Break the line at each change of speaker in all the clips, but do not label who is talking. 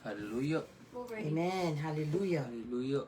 Haleluia.
Amen. Hallelujah.
Haleluia.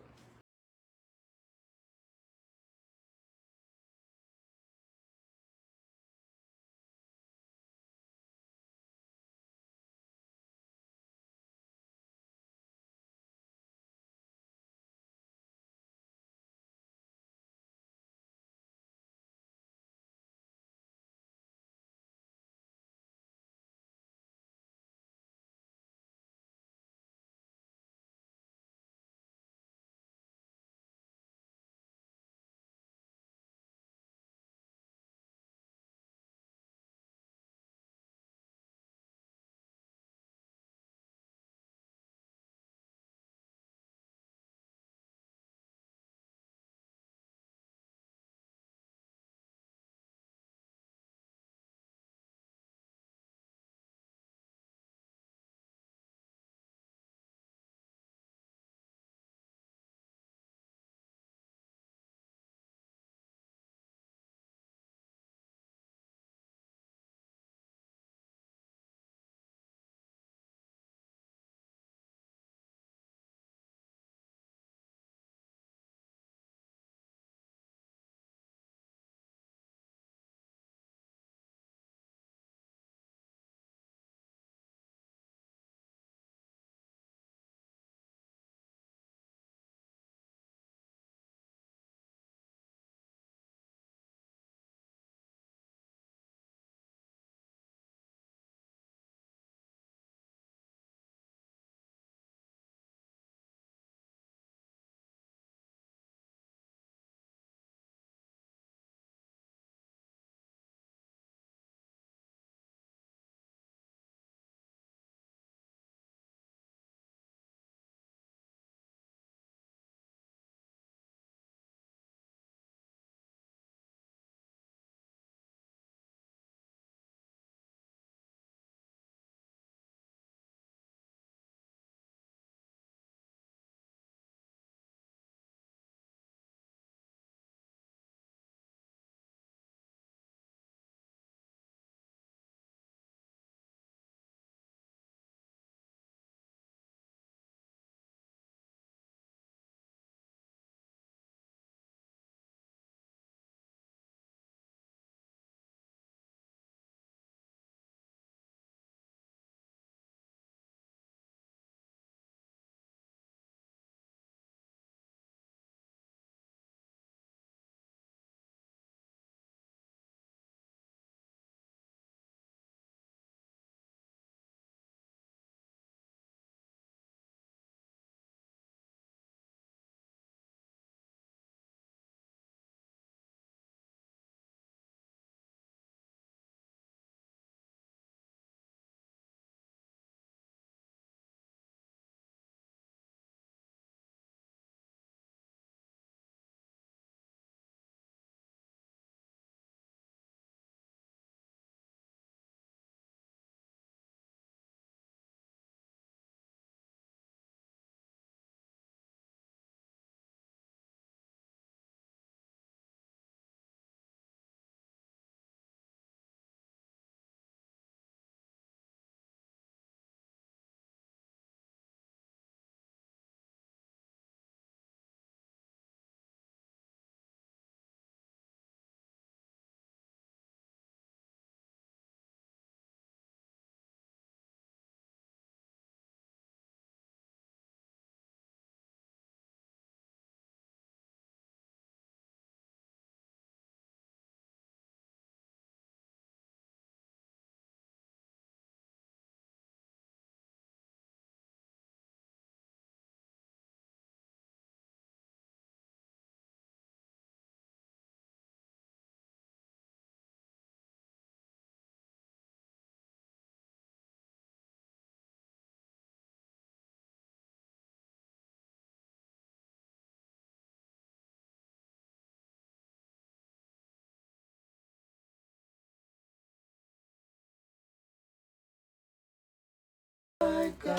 God.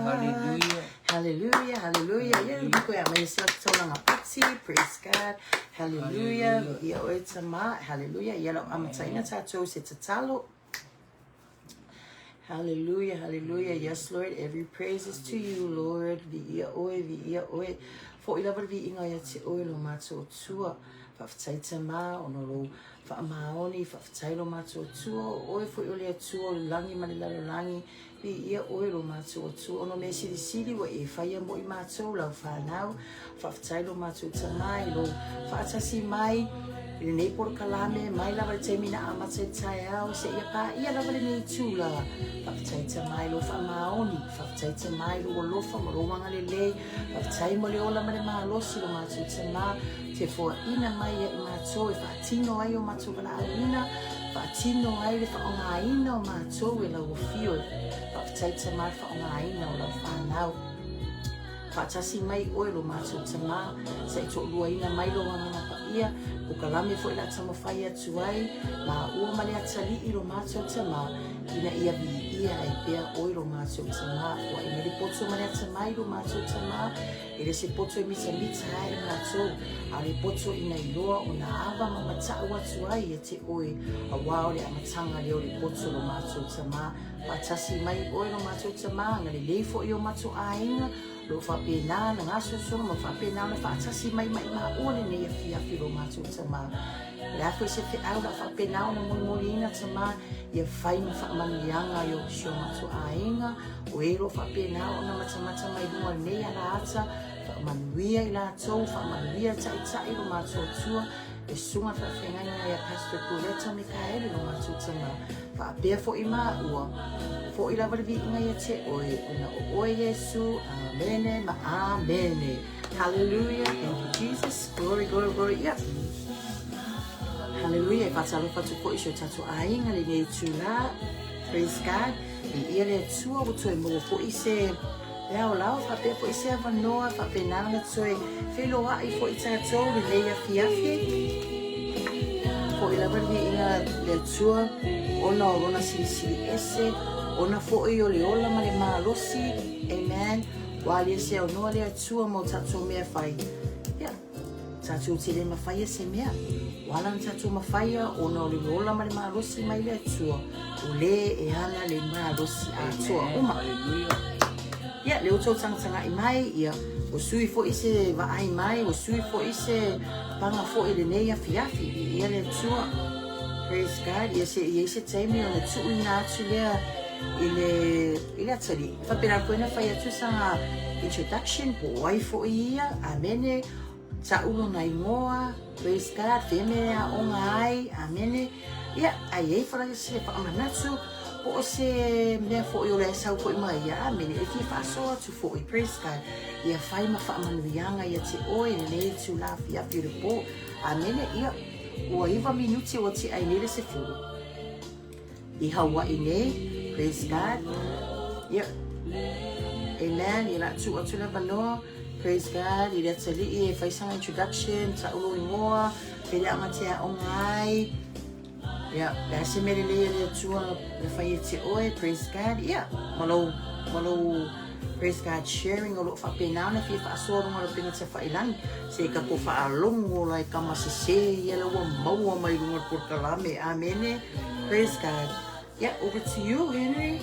Hallelujah.
Hallelujah, hallelujah. Ia le ko ia mai se taulaga pati. Praise God. Hallelujah.
Hallelujah.
Ia oe tama. Hallelujah. Ia lau amataina tatou se tatalo. Hallelujah, hallelujah. Yes, Lord, every praise is to you, Lord. Viia oe, viia oe. Foʻi lava le viiga ia te oe lo matou Atua. Faafetai Tamā ona o lou faamaoni, faafetai lo matou Atua, o oe foi o le Atua o le lagi ma le lalolagi. Viia oe lo matou Atua ona o mea silisili ua e faia mo i matou lau fanau. Faafetai lo matou Tamā i lou faatasi mai i lenei polokalame mai lava i le taimi na amata i le taeao seia paia lava lenei itula. Faafetai Tamā i lou faamaoni, faafetai Tamā i lou alofa ma lou agalelei, faafetai mo le ola ma le malosi lo matou Tamā te foaina mai ia i matou e faatino ai o matou valaauina, faatino ai le faaaogaina o matou e lau afio. Faafetai Tamā i le faaaogaina o lau fanau. Faatasi mai oe lo matou Tamā, sa i toaluaina mai lou Agaga Paia, polokalame foi la taumafai atu ai, maua ma le atalii lo matou Tamā, ina ia viia ai pea oe lo matou Tamā. Ua ai mai le poto ma le atamai lo matou Tamā, e le se poto e mitamita ai i matou, a o le poto ina iloa ona ava ma matau atu ai ia te oe, auā o le amataga lea o le poto lo matou Tamā. Faatasi mai oe lo matou Tamā, agalelei foi o matou aiga, o lo o faapena ona gasolosolo ma faapena ona faatasi mai ma i maua lenei afiafi lo matou Tamā. O le a foi se feau o le a faapena ona molimoliina Tamā, ia fai ma faamanuiaga i o si o matou aiga, o e o lo o faapena ona matamata mai luga o lenei alaata, faamanuia i latou, faamanuia le Taitai lo matou Atua, Le susuga faafeagaiga ia Pastor Kuleta Mikaele lo matou tama, faapea foi maua, foi lava le viiga ia te oe, ona o oe Iesu, Amene ma Amene. Hallelujah, thank you Jesus, glory, glory, glory, yeah. Hallelujah, e faatalofa atu foi i si o tatou aiga lenei itulā, praise God, viia le Atua ua toe maua foi se Le aolao faapea foi se avanoa faapena ona toe feiloai foi tatou lenei afiafi. Foi lava le viiga le Atua ona o lona silisili ese, ona foi o le ola ma le malosi. Amen. Ua alia se aunoa le Atua mo tatou mea fai. Yeah. Tatou te le mafaia se mea. Ua ala ona tatou mafaia ona o le ola ma le malosi mai le Atua, o le e ana le malosi atoa uma. Ia, lea ua tou tagatagai mai, ia, ua sui foi se vaai mai, ua sui foi se paga foi i lenei afiafi. Viia le Atua. Praise God. Ia se i ai se taimi ona tuuina atu lea i le, i le atalii. E faapena foi ona fai atu sana introduction, po o ai foi ia, amene, ta'u lona igoa, praise God, fea mea e aoga ai, amene. Ia, a i ai foi se faamanatu, po o se mea foi o le sau foi mai ia, amene, e fia faasoa atu foi, praise God, ia fai ma faamanuiaga ia te oe i lenei itula afiafi o le po, amene, ia, ua iva minute ua tea ai nei le sefulu. I Hawaii nei, praise God. Ia, amen, ia la tuu atu le avanoa, praise God, i le atalii e fai sana introduction, ta'u lou igoa, pele aoga te aoga ai. Ia, le a se mea lelei a le Atua na fai e te oe, praise God. Ia, ma lou, ma lou, praise God, sharing o loo faapena ona fia faasoa luga o le upega tafailagi. Se i tatou faalogo la i tama sese ia la ua maua mai luga o le polokalame. Amene. Praise God. Yeah, over to you, Henry.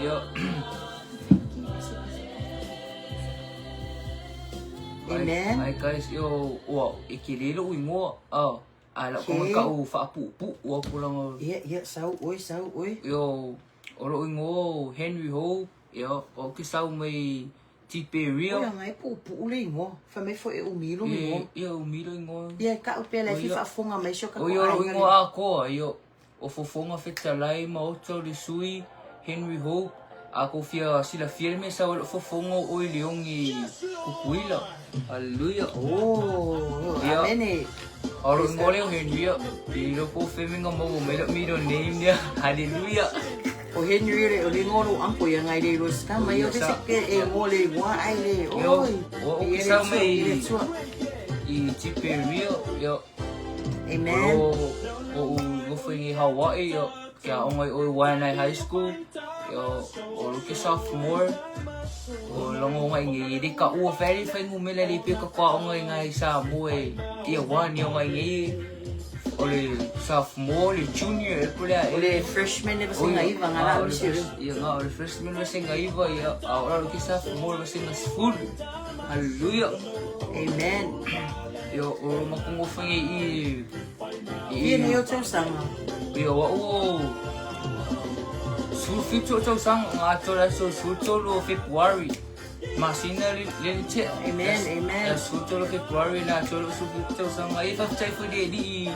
Yo.
Amen.
Hi guys, yo ua e ke le lo'u igoa. Oh, a la'u
Okay.
ka'u faapuupuu aku laga.
Ia, ia, sau oe, sau oe.
Yo, o lo'u igoa o Henry Ho. Yo, o ke sau mai Tiperia.
Oi aga e puupuu le igoa. Fai mai foi e umi lou igoa.
Ia, umi lou igoa.
Ia, ta'u pea la e fia faafofoga mai si o tatou
aiga. O ia lou
le.
igoa atoa, ia, o Fofoga Fetalai Maota o le Sui Henry Hope. A kou fia silafia le mea sau ai lou fofoga o oe Leogi Kukuila. Hallelujah.
Oh,
Ia.
amene.
O lou igoa lea o Henry, ia. I lou po feme nga maua mai lau middle name lea. Hallelujah.
O Henry le o le igoa o lou uncle ia ngai le iloa se tama ia o se ke e igoa le igoa ai le
Io,
oi.
o
Ia
ke
le
sau
Atua, ia le
mai
Atua.
i Tiperia, ia.
Amen.
O o u nofo i Hawaii, ia, ke aoga i o i Waianae High School, ia, o lo ke sophomore, o logo ngai ngai le ka ua fai fai ngumela le pe ka kwa aoga i ngai Samoa e, ia wani o ngai ngai. O le sophomore, le junior, e po lea
O le freshman le vasega iva nga la o le sere.
Ia nga o le freshman vasega iva ia a o lalo ke sophomore vasega sefulu. Hallelujah.
Amen.
Ia o makongo whange i
Fia nei o tausaga.
Ia wa o 17 o tausaga nga ato la so 13 o February. Masina le le te.
Amen, amen.
E 13 o February na ato lo 17 tausaga. Ia faafetai foi le alii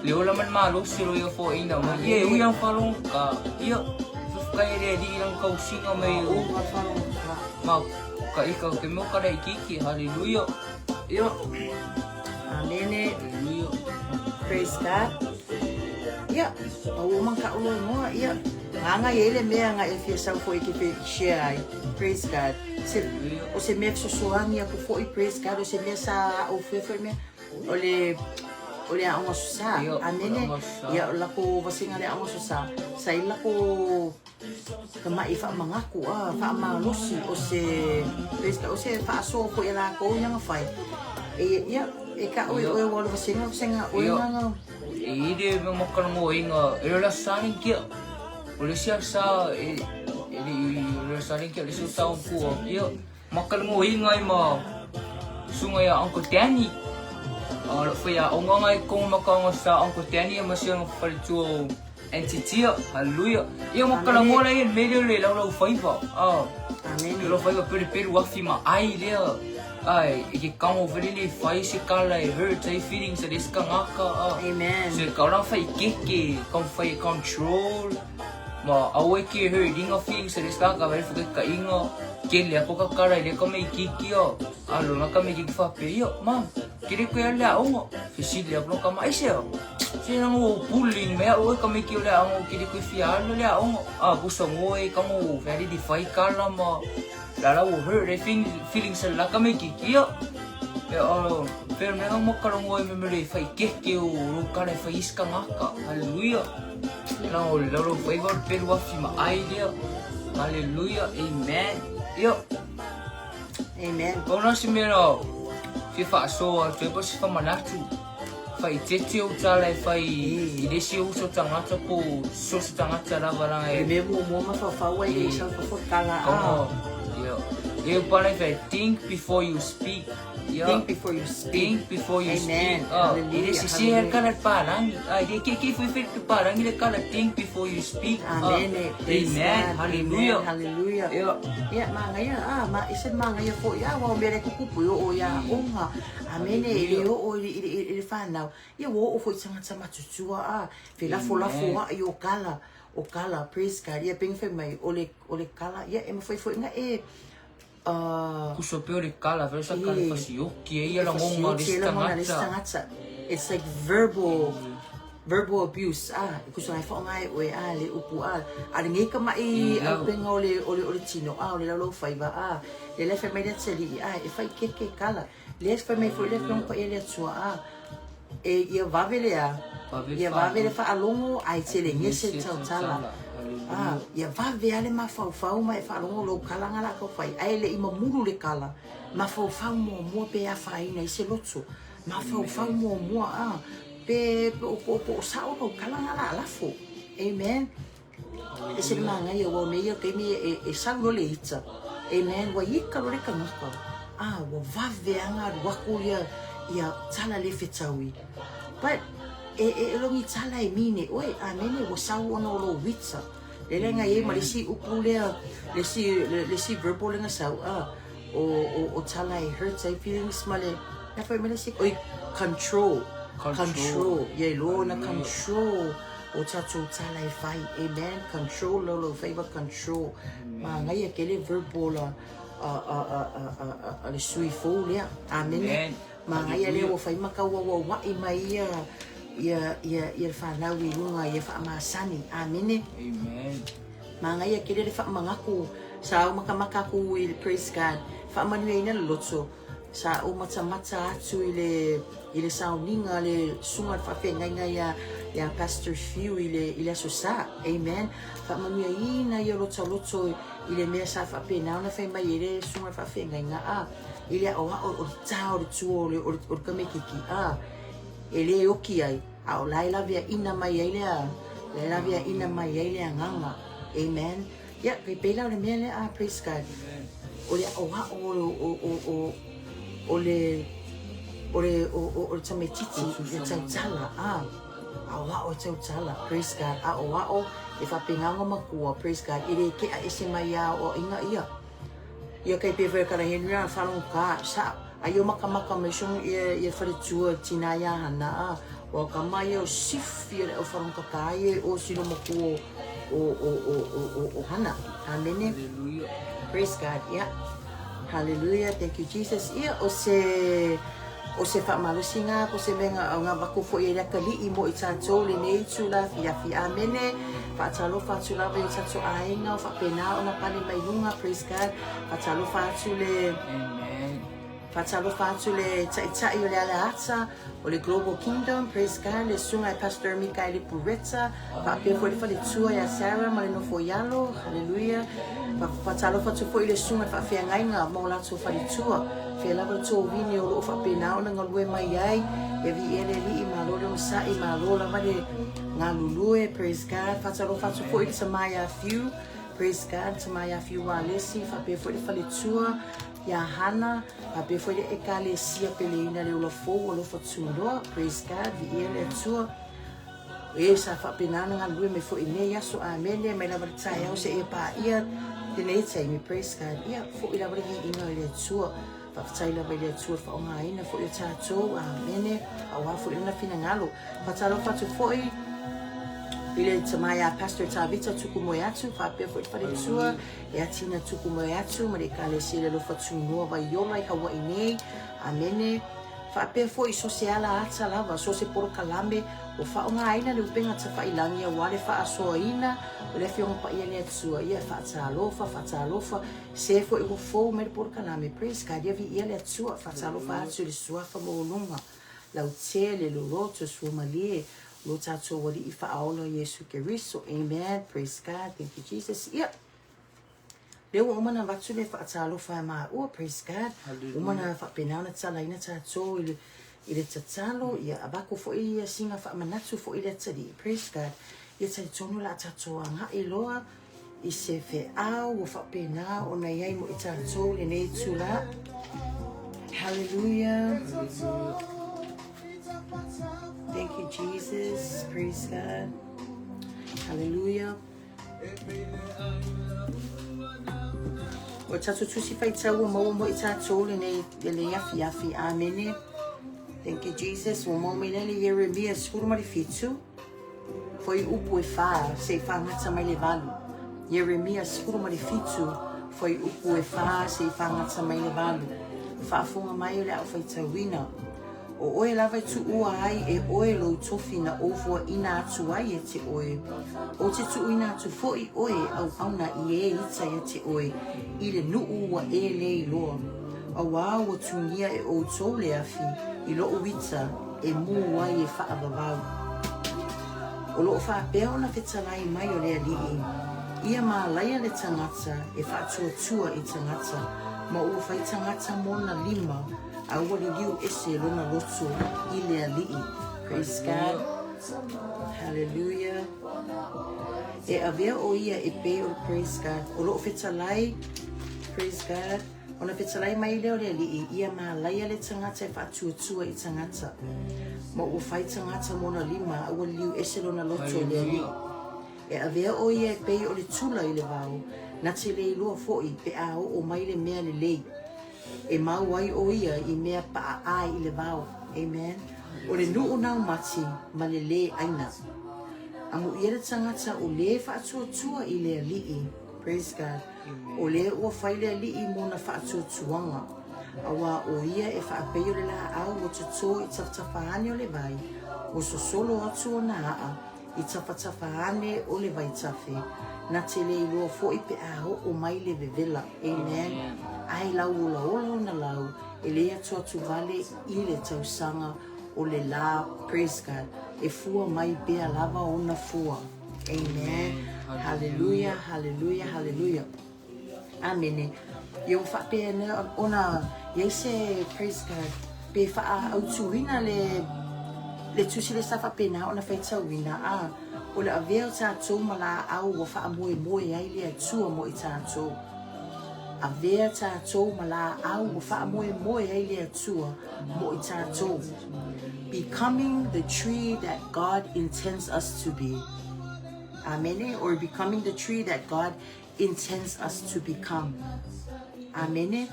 le ola ma le malosi o lo ia foaiina mai. Ia e ui lava faalogo ka. Ia faafetai le alii i lana tausiga mai
o
ma ka ika ke mea o ka laitiiti. Haleluia. Ia.
Amene.
Haleluia.
Praise God. Ia, pau o man ka ulo ingoa, ia. Nganga i le mea nga e fia sau foi ke fe share ai. Praise God. Se, o se mea fesoasoani aku foi, praise God, o se mea sa au fia foi mea. O le o le aoga sosa.
Ia, o le
Amene.
aoga sosa.
Ia, o lako vasega le aoga sosa. Sa i lako kama'i faamagaku a faamalosi o se praise God, o se faasoa foi a lakou i aga fai. E ia, e ka oe oe ua o le vasega vasega oe
Ia.
gaga.
E i le mea makalagoaina e le aso Sa lenei kia. O le isi aso Sa e e le i o le aso Sa lenei kia o le isi o tau pua. Ia, makalagoaina ai ma susuga ia Uncle Danny. A lo whai a onga ngai konga makaonga sa Uncle Danny ma si ona faletua o Auntie Tia. Hallelujah. Ia makalagoa la ia le mea lea o le laulau faiva. A.
Amene.
Laulau faiva pelupelu afi ma ai lea. Ai, e ke kago foi lele e fai se kala e hurt ai feelings a le isi tagata a.
Amen.
So e kau la fai keke, kau fai e control, ma aua e ke hurt inga feelings a le isi tagata vai fai ka inga, ke le ako ka kala i le ka mei kiki a, a lona ka mei kiki faapea, ia, mam, ke le koe a le aoga, fesili aku lona ka ma, aisea? Se nanga ua bullying mai au e ka mei ki o le aoga, ke le koe fia alu le aoga, a, kusa ngoe, ka ngo, fai alili fai kala ma, Lala ua hurt ai feelings a le laka me kiki ia. E o pera mea nga makalongo ai memere fai keke o lo kala e fai isi kangaka. Hallelujah. La o le lalo fai va pelu afi ma ai lea. Hallelujah. Amen. Ia.
Amen.
Pau na se mea na fia faasoa atu ai pa se famanatu. Fai tete o tala e fai i le isi uso tagata po o so se tagata lava langa
Le
e
mea muamua mafaufau ai e sau fafo tala a.
Kaunga, ia. E upa lai fai, think before you speak. Ia.
Think before you speak.
Think before you
Amen.
speak. Ah, e le
Hallelujah.
sese ai le
Hallelujah.
kala le palangi. Ah, e le ke ke foi foi le palangi le kala think before you speak. Ah,
Amen. Praise
amen.
God.
Hallelujah.
Amen. Hallelujah.
Ia.
Ia, magaia, ah, ma, e se magaia foi, ah, wa o mea le kukupu i o ia onga. Amene, e le oo i le, i le whanau. Ia, ua oo foi i tagata matutua, ah, felafolafoa'i o kala, o kala, praise God. Ia, pei ona fai mai, o le, o le kala, ia, e mafai foi ona e, uh,
Kuso pea o le kala, fai sa kala
e,
fasioki ai ia
e
lagona o le
fasioki
isi
ai lagona o le isi
tagata.
tagata. It's like verbal, verbal abuse, ah, e kuso ai whaonga e oe, ah, le upu, ah, a le ngei ka mai
I lau.
aupenga o le, o le, o le tino, ah, o le laulau faiva, ah, le le fai mai le atalii, ah, e fai keke kala. Lea fai mai foi le Afioga Paia le Atua, a, e ia vave le a, ia vave le faalogo ae tele gese le tautala. A, ia vave a le mafaufau ma e faalogo lou kala nga la kau fai, ae le i mamulu le kala, mafaufau muamua pe afaina i se loto, mafaufau muamua, a, pe, po, po, po o sao lou kala nga la lafo. Amen. E se le magaia ua o mea ia o taimi e, e sau loa le ita. Amen. Ua ika loa le tagata. Ah, ua vave lava ona alu aku ia, ia tala le fetaui. But, e, e, e logi tala e mine oe. Amene, ua sau ona o lou ita. Le lea na i ai ma le isi upu lea, le isi, le, le isi verbal lea na sau, ah, o, o, o tala e hurt ai feelings ma le, na fai mai le isi, oi, control.
Control.
Control. Ia iloa ona control. O tatou tala e fai, amen, control lou lou faiva control. Manaia tele verbal a a a a a a a le sui fou lea. Amene. Manaia lea ua fai ma tauauaua'i mai ia ia ia ia le fanau i luga ia faamasani. Amene.
Amen.
Manaia tele le faamanatu sa au matamata atu i le praise God. Faamanuiaina le loto. Sa ou matamata atu i le i le sauniga a le susuga le faafeagaiga ia ia Pastor Fiu i le i le Aso Sa. Amen. Faamanuiaina ia lotaloto i le mea sa faapena ona fai mai ai le susuga le faafeagaiga a i le aoao o le tā o le tua o le o le, o le tamaititi a e le oki ai. A o la e laveaina mai ai le la e laveaina mai ai le agaga. Amen. Ia, e pei la o le mea lea, ah, praise God. O le aʻoaʻo o, o, o, o le o le o, o, o le tamaititi i le tautala, ah, aʻoaʻo e tautala, praise God, aʻoaʻo e faapena ona matua, praise God, e le keʻa ese mai ia aʻoaʻoina ia. Ia kai pe foi kala henry a whalongo ka sa a io makamaka mai song ia ia faletua tina ia hana a wa ka mai o sifi le o whalongo ka ka ia o sino maku o o o o o o hana. Amene.
Hallelujah.
Praise God. Yeah. Hallelujah. Thank you Jesus. Ia o se o se faamalosiga po o se mea ga avatu foʻi ai le atalii mo i tatou lenei itula afiafi. Amene. Faatalofa atu lava i o tatou aiga o faapena ona pale mai luga. Praise God. Faatalofa atu le
Amen.
Faatalofa atu le Taitai o le Aleata o le Global Kingdom, praise God, le Susuga i Pastor Mikaele Puretta, faapea foi le faletua ia Sarah ma le Nofoialo, hallelujah. Faatalofa atu foi i le Susuga i le Faafeagaiga ma o latou faletua, fea lava le tovine o loo faapena ona galue mai ai, e viia le Alii, malo le onosai, malo lava le galulue, praise God. Faatalofa atu foi i le Tama ia Fiu, praise God, Tama ia Fiu Walesi, faapea foi le faletua ia Hana, faapea foi le Ekalesia peleina le ola fou alofa tunoa, praise God, viia le Atua. E sa faapena ona galulue mai foi i nei aso, amene, mai lava le taeao seia paia lenei taimi, praise God. Ia, foi lava le viiga i le Atua. Faafetai lava i le Atua le faaaogaina foi o tatou, amene, aua foi lona finagalo. Faatalofa atu foi i le tama ia Pastor Tavita Tukumoe atu, faapea foi le faletua e Atina Tukumoe atu ma le Ekalesia i le Alofa Tunoa Vaiola i Hawaii nei. Amene. Faapea foi so se ala ata lava, so se polokalame ua faaaogaina le upega tafailangi aua le faasoaina o le Afioga Paia le Atua. Ia faatalofa, faatalofa. Se foi ua fou mai le polokalame. Praise God. Ia viia le Atua. Faatalofa atu i le Suafa Maualuga, lautele, loloto, suamalie, lo tatou Alii Faaola Iesu Keriso. Amen. Praise God. Thank you, Jesus. Ia. Lea ua uma ona avatu le faatalofa a maua, praise God. Uma ona faapena ona tatalaina tatou i le, i le tatalo, ia avatu foi ia siga faamanatu foi i le atalii, praise God. Ia talitonu o le a tatou agai loa i se feau ua faapena ona i ai mo i tatou lenei itula. Hallelujah. Thank you, Jesus. Praise God. Hallelujah. O tatou tusi faitau ua maua mo i tatou lenei, lenei afiafi. Amene. Thank you, Jesus. Ua maua mai nei le Ieremia 17. Fuaiupu e 4, seia fagata mai le 8. Ieremia 17, fuaiupu e 4, seia fagata mai le 8. Faafofoga mai o le a ou faitauina. O oe lava e tuua ai e oe lou tofi na ou fuaina atu ai ia te oe. Ou te tuuina atu foi oe e auauna i e ita ia te oe i le nuu ua e le iloa. Auā ua tunia e outou le afi i loʻu ita e mū ai e faavavau. O loo faapea ona fetalai mai o le Alii, ia malaia le tagata e faatuatua i tagata, ma ua fai tagata mona lima, a ua liliu ese lona loto i le Alii. Praise God. Hallelujah. E avea o ia e pei o le praise God. O loo fetalai, praise God. Ona fetalai mai lea o le Alii, ia malaia le tagata e faatuatua i tagata, ma ua fai tagata mona lima, a ua liliu ese lona loto i le Alii. E avea o ia e pei o le tula i le vao, na te le iloa foi pe a oo mai le mea lelei. E mau ai o ia i mea paa ai i le vao. Amen. O le nuu naumati ma le le aina. Amuia le tagata o le faatuatua i le Alii. Praise God. O lea ua fai le Alii mona faatuatuaga, auā o ia e faapei o le laau ua totō i tafatafa ane o le vai, ua sosolo atu ona aa i tafatafa ane o le vaitafe, na te le iloa foi pe a oo mai le vevela. Amen. Ae lau olaola ona lau, e le atuatu vale i le tausaga o le la, praise God, e fua mai pea lava ona fua. Amen. Hallelujah, hallelujah, hallelujah. Amene. Ia ua faapea ona i ai se praise God pe faaautuina le Le tusi lea sa faapena ona faitauina, a, o le avea o tatou ma laau ua faamoemoe ai le Atua mo i tatou. Avea tatou ma laau ua faamoemoe ai le Atua mo i tatou. Becoming the tree that God intends us to be. Amene? Or becoming the tree that God intends us to become. Amene?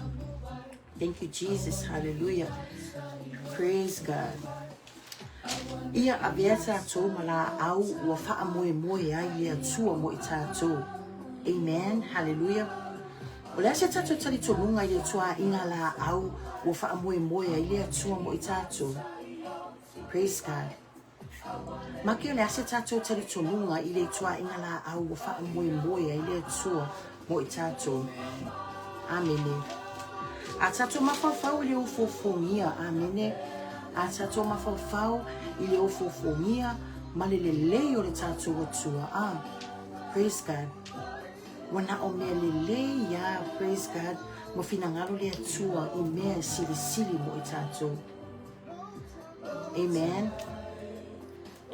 Thank you, Jesus. Hallelujah. Praise God. Ia avea tatou ma laau ua faamoemoe ai le Atua mo i tatou. Amen. Hallelujah. O le a se tatou talitonuga i le tuaiga laau ua faamoemoe ai le Atua mo i tatou? Praise God. Make o le a se tatou talitonuga i le ituaiga laau ua faamoemoe ai le Atua mo i tatou? Amene. A tatou mafaufau i le ofoofogia, amene. A tatou mafaufau i le ofoofogia ma le lelei o le tatou Atua. Ah, praise God. Ua na o mea lelei ia, praise God, ma finagalo le Atua i mea e silisili mo i tatou. Amen.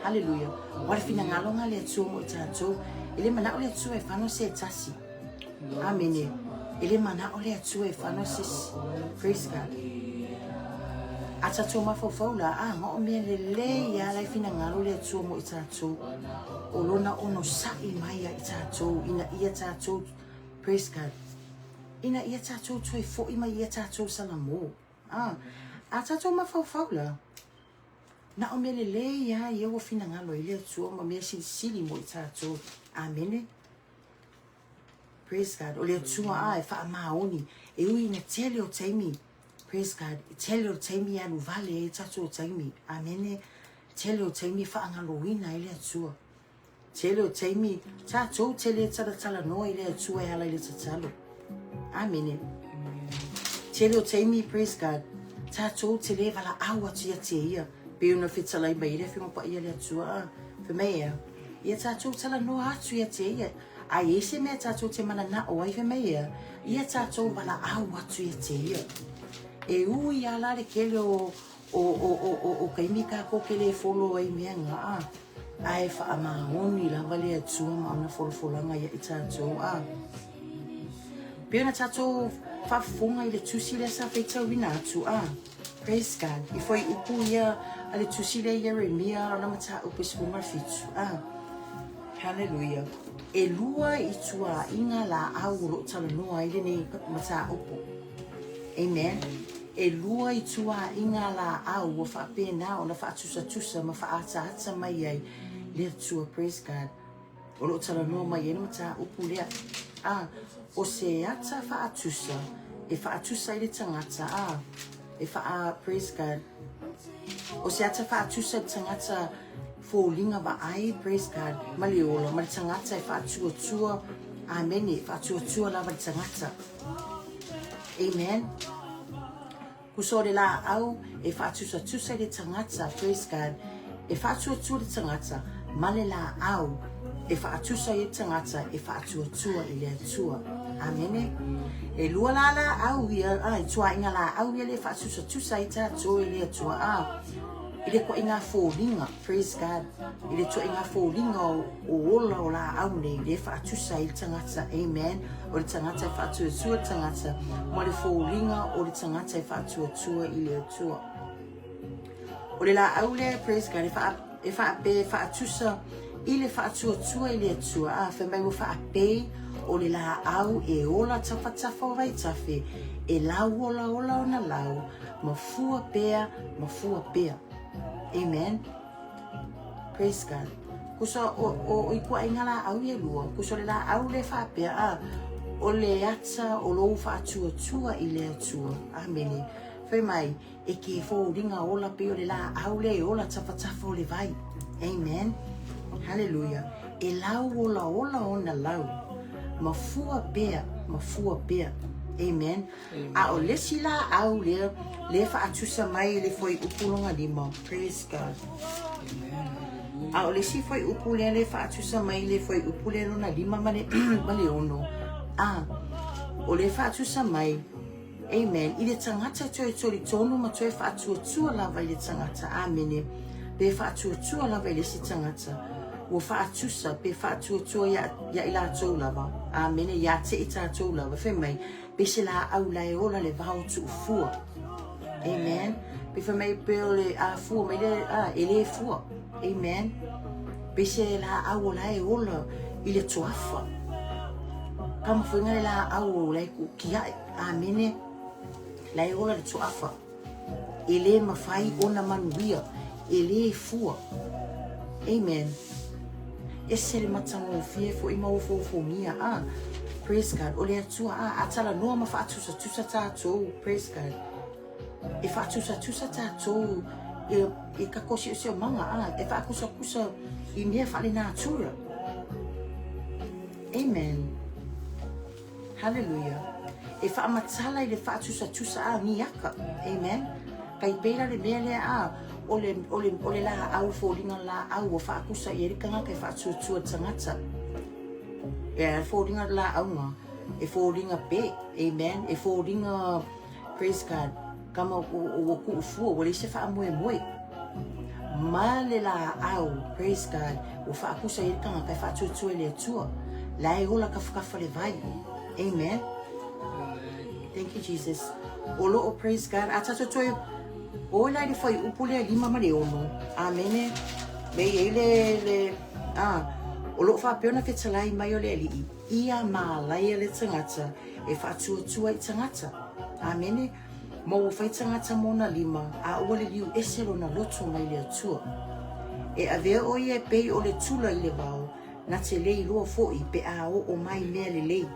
Hallelujah. Ua le finagalo nga le Atua mo i tatou. E le manao le Atua e fano se tasi. Amene. E le manao le Atua e fano se. Praise God. A tatou mafaufau la, a ma o mea lelei ia lai finagalo le Atua mo i tatou. O lona onosa'i mai ia i tatou, ina ia tatou, praise God, ina ia tatou toe fo'i mai ia tatou salamo. A, a tatou mafaufau la, na o mea lelei a ia ua finagalo ai le Atua ma mea silisili mo i tatou. Amene. Praise God. O le Atua a e faamaoni, e ui ina tele o taimi. Praise God. E tele o taimi e alu vale ai tatou taimi. Amene. Tele o taimi e faagaloina ai le Atua. Tele o taimi, tatou te le talatalanoa i le Atua e ala i le tatalo. Amene. Tele o taimi, praise God, tatou te le valaau atu ia te ia, pei ona fetalai mai ai le Afioga Paia le Atua, a, fai mai ea, ia tatou talanoa atu ia te ia, a i ai se mea tatou te mananao ai, fai mai ea, ia tatou valaau atu ia te ia. E ui a la le kele o, o, o, o, o, o taimi tatou te le folo ai mea na, a, ae faamaoni lava le Atua ma ona folafolaga ia i tatou, a. Pei ona tatou faafofoga i le tusi lea sa faitauina atu, a. Praise God. I fuaiupu ia a le tusi lea Ieremia lona mataupu e 17, a. Hallelujah. E lua ituaiga laau o loo talanoa ai lenei mataupu. Amen. E lua ituaiga laau ua faapena ona faatusatusa ma faaataata mai ai le Atua, praise God, o lo o talanoa mai ai le mataupu lea. A, o se ata faatusa e faatusa ai le tagata, a, e faa, praise God, o se ata faatusa i le tagata foliga vaai, praise God, ma le ola, ma le tagata e faatuatua, amene, e faatuatua lava le tagata. Amen. Kusa o le laau e faatusatusa i le tagata, praise God, e faatuatua le tagata ma le laau e faatusa i le tagata e faatuatua i le Atua. Amene. E lua la laau ia, a, i tuaiga laau ia le faatusatusa ai tatou e le Atua, a, i le tuaiga foliga, praise God, i le tuaiga foliga o, o ola o laau nei, le faatusa ai le tagata, amen, o le tagata e faatuatua le tagata, ma le foliga o le tagata e faatuatua i le Atua. O le laau lea, praise God, e faa, e faape, e faatusa i le faatuatua i le Atua, a, fai mai ua faapei o le laau e ola tafatafa o vaitafe, e lau olaola ona lau, ma fua pea, ma fua pea. Amen. Praise God. Kusa o, o, o i kuaʻiga laau ia lua, kusa o le laau le faapea, a, o le ata o lou faatuatua i le Atua. Amene. Fai mai, e ke foliga ola pei o le laau le e ola tafatafa o le vai. Amen. Hallelujah. E lau olaola ona lau. Ma fua pea, ma fua pea. Amen. A o le isi laau lea, lea faatusa mai i le fuaiupu lona lima. Praise God.
Amen.
A o le isi fuaiupu lea le faatusa mai i le fuaiupu lea lona lima ma le, ma le ono. A, o le faatusa mai, amen, i le tagata e toe tolitonu ma toe faatuatua lava i le tagata. Amene. pe faatuatua lava i le isi tagata, ua faatusa pe faatuatua ia, ia i latou lava, amene, ia te i tatou lava, fai mai, pe se laau la e ola le vao tuufua. Amen. Pe fai mai pe o le a fua mai le, a, e le fua. Amen. Pe se laau o la e ola i le toafa. Kama fuinga le laau o la e kuukiae. Amene. La e ola le toafa. E le mafai ona manuia, e le fua. Amen. Ese le matagofie foʻi ma ofoofogia a. Praise God. O le Atua a, a talanoa ma faatusatusa tatou. Praise God. E faatusatusa tatou i, i ka kosiosiomaga a, e faakusakusa i mea faalenatura. Amen. Hallelujah. E faamatala i le faatusatusa a niaka. Amen. Kai pēlā le mea lea a, o le, o le, o le laau, foliga laau, ua faakusa i ai le tagata e faatuatua le tagata. E a foliga laauga, e foliga pe, amen, e foliga, praise God, kama ua kuufua, ua leai se faamoemoe. Ma le laau, praise God, ua faakusa i ai le tagata e faatuatua i le Atua. La e ola kafakafa le vai. Amen. Thank you, Jesus. O loo, praise God. A tatou toe o la i le fuaiupu lea 56. Amene. Me i ai le, le, a, o loo faapea ona fetalai mai o le Alii, ia mālaia le tagata e faatuatua i tagata. Amene. Ma ua fai tagata ma ona lima, a ua liliu ese lona loto mai le Atua. E avea ʻo ia e pei o le tula i le wao, na te le iloa foʻi pe a oo mai mea lelei.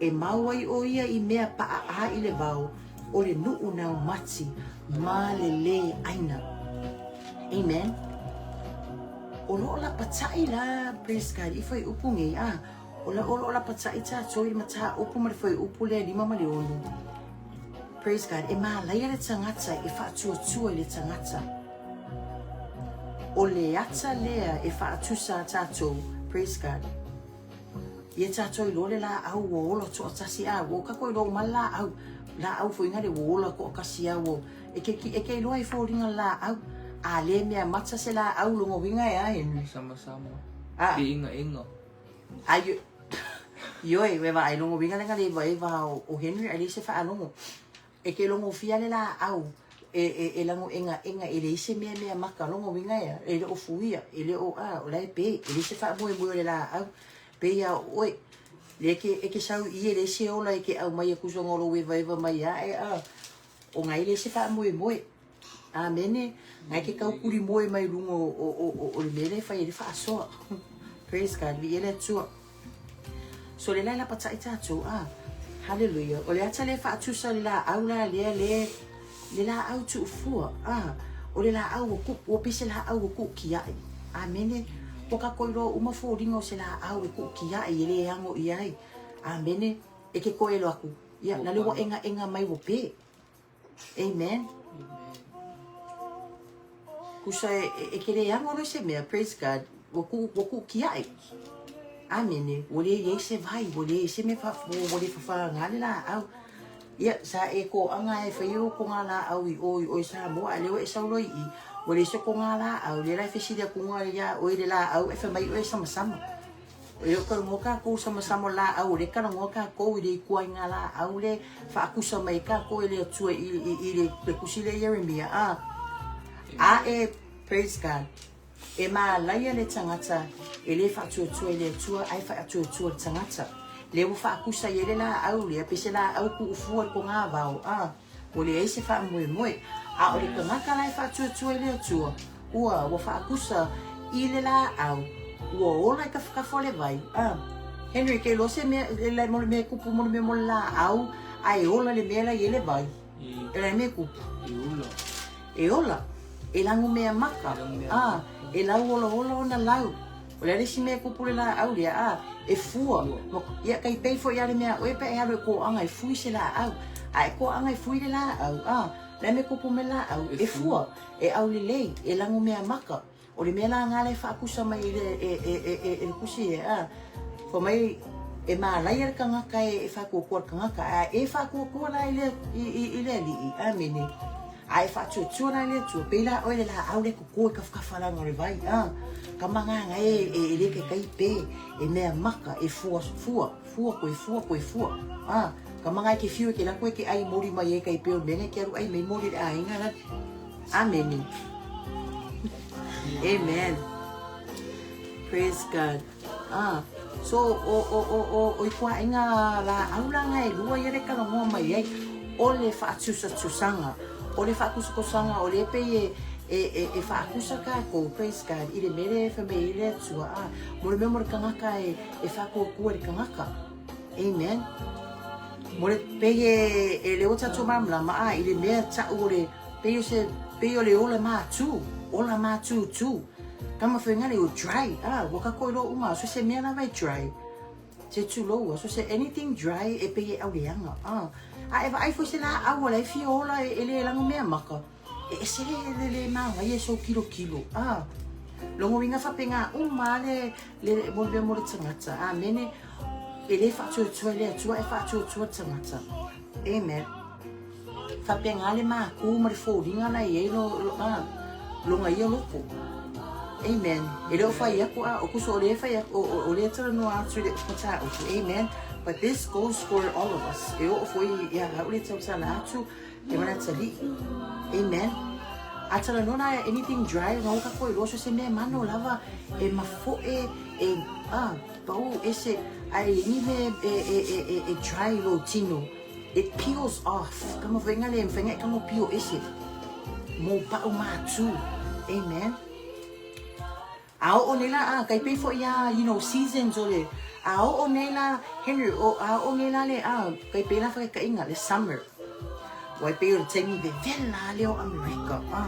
E mau ai ʻo ia i mea paʻaʻā i le wao, o le nuʻu nau mati ma le lē ʻaina. Amen. O loo lapataʻi la, praise God, i fuaiupu nei, a, o la, o loo lapataʻi tatou i le mataupu ma le fuaiupu lea 56. Praise God. E mālaia le tagata e faatuatua i le tagata. O le ata lea e faatusa a tatou. Praise God. Ia tatou iloa le laau ua ola toatasi a ua kako iloa uma le laau. Laau foi ngale ua ola toatasi a ua e ke e ke iloa e foliga le laau. A le mea mata se laau longa uiga e a Henry.
Sama sama.
A.
Inga inga.
A io Ioe, ua e vaai logo uiga le le vaeva o, o Henry ai le se faalogo. E ke logo fia le laau e, e, e lago enga enga e leai se mea mea maka logo uiga ea, e le o fuia, e le o a, o la e pe, e leai se faamoemoe o le laau. Pe ia o oe, le ke, e ke sau i e leai se ola e ke aumai e kusoga o lou evaeva mai ae a, o ngai leai se faamoemoe. Amene. Ngai ke kaukuli moe mai luga o, o, o, o, o le mea lea e fai ai le faasoa. Praise God, viia le Atua. So le la lapataʻi tatou, ah, hallelujah. O le ata lea faatusa le laau la lea le, le laau tuufua, ah, o le laau ua ku, ua pei se laau ua kuukiaʻi. Amene. Ua kākou iloa uma foliga o se laau e kuukiaʻi e le ago i ai. Amene. E ke koelo aku. Ia, na le ua engaenga mai ua pē. Amen. Kusa e, e, e ke le ago loa se mea, praise God, ua ku, ua kuukiaʻi. Amene, ua le iai se vai, ua le se mea fa, ua, ua le fafaga le laau. Ia, sa e kōʻaga e fai o ko ngā laau i o i o i Samoa, a lea ua e sau loa i i, ua leai se ko ngā laau, lea la e fesili aku ngā iā oe i le laau, e fai mai oe e samasama. E le o talanoa kākou samasama laau, o lea e talanoa kākou i le ituaiga laau le faakusa mai ai kākou e le Atua i, i, i le, le tusi lea Ieremia, a, a e, praise God, e mālaia le tagata e lē faatuatua i le Atua ae faatuatua i le tagata. Lea ua faakusa i ai le laau lea, pei se laau kuufua i le kogāvao, a, Ua leai se faamoemoe, a o le kanaka la e faatuatua i le Atua, ua, ua faakusa i le laau, ua ola i kafakafa o le vai. A, Henry, ke iloa se mea, e le, mo le mea e kupu mo le mea mo le laau, a e ola le mea la i ai le vai. E le mea e kupu.
E ola.
E ola. E lago mea maka.
E lago mea
A,
maka.
e lauolaola ona lau. O le a le isi mea e kupu le laau lea, a, e fua. Ma, ia, kai pei foʻi a le mea oe pe e alu e kōʻaga e fui se laau. A e kōʻaga e fui le laau, a, le a mea kupu me laau, e fua, e aulelei, e lago mea maka. O le mea la ngā le faakusa mai i le, e, e, e, e, e le kusi e, a, fai mai, e mālaia le kangaka e, e whākuakua le kangaka, a e whākuakua la i le, i, i, i le aliʻi. Amene. A e faatuatua la i le Atua, pei la oe le laau le koko e kafakafa laga o le vai, a ka magaga e e le kaikai pe, e mea maka, e fua, fua, fua koe fua koe fua, a ka maga e ke fiu e ke lako e ke ai moli mai e kai pe o mea ke alu ai mai moli le aiga la. Amene. Amen. Praise God. Ah, so o o o o o i kuaʻaiga laʻau la nga e lua ia le talanoa mai ai, o le faatusatusaga, o le faakusakusaga o lea pei e e e e faakusa kākou, praise God, i le mea lea e fai mai ai le Atua, ah, mo le mea mo le tagata e e faatuatua i le tagata. Amen. Mo le pei e e lea ua tatou malamalama, ah, i le mea taʻu o le pei o se pei o le ola matū, ola mātūtū. Tama whaingale o dry, ah, ua kako i lo uma, so se mea lava e dry. Se tulou, so se anything dry e pei e auleaga, ah. A e vaai foi se laau o la e fia ola e, e le lago mea maka, e ese le, le, le māngai e sou kilokilo, ah. Logo uiga faapena uma le, le, mo le mea mo le tagata, amene, e le faatuatua i le Atua e faatuatua le tagata. Amen. Faapena le mākū ma le foliga la e i ai lo, lo, a, loga ia loko. Amen. E le o fai aku, a, o kuso o le fai aku, o, o, o le talanoa atu i le mataupu. Amen. But this goes for all of us. E oo foi ia au le tautala atu, e mana tali'i. Amen. A talanoa la anything dry, nga uka koe loa so se mea mano lava, e mafoe, e, a, pau ese, a e ni me e, e, e, e, e dry lo tino. It peels off. Ka mawhenga le mwhenga e kango pio ese. Mō pa'u mātū. Amen. A o'o nei la, a, kai pei foi a, you know, seasons o le, a o'o nei la, Henry, o, a o'o nei la le, a, kai pei la whakakainga, le summer. Wai pei o le taimi vevela le o Amerika, a.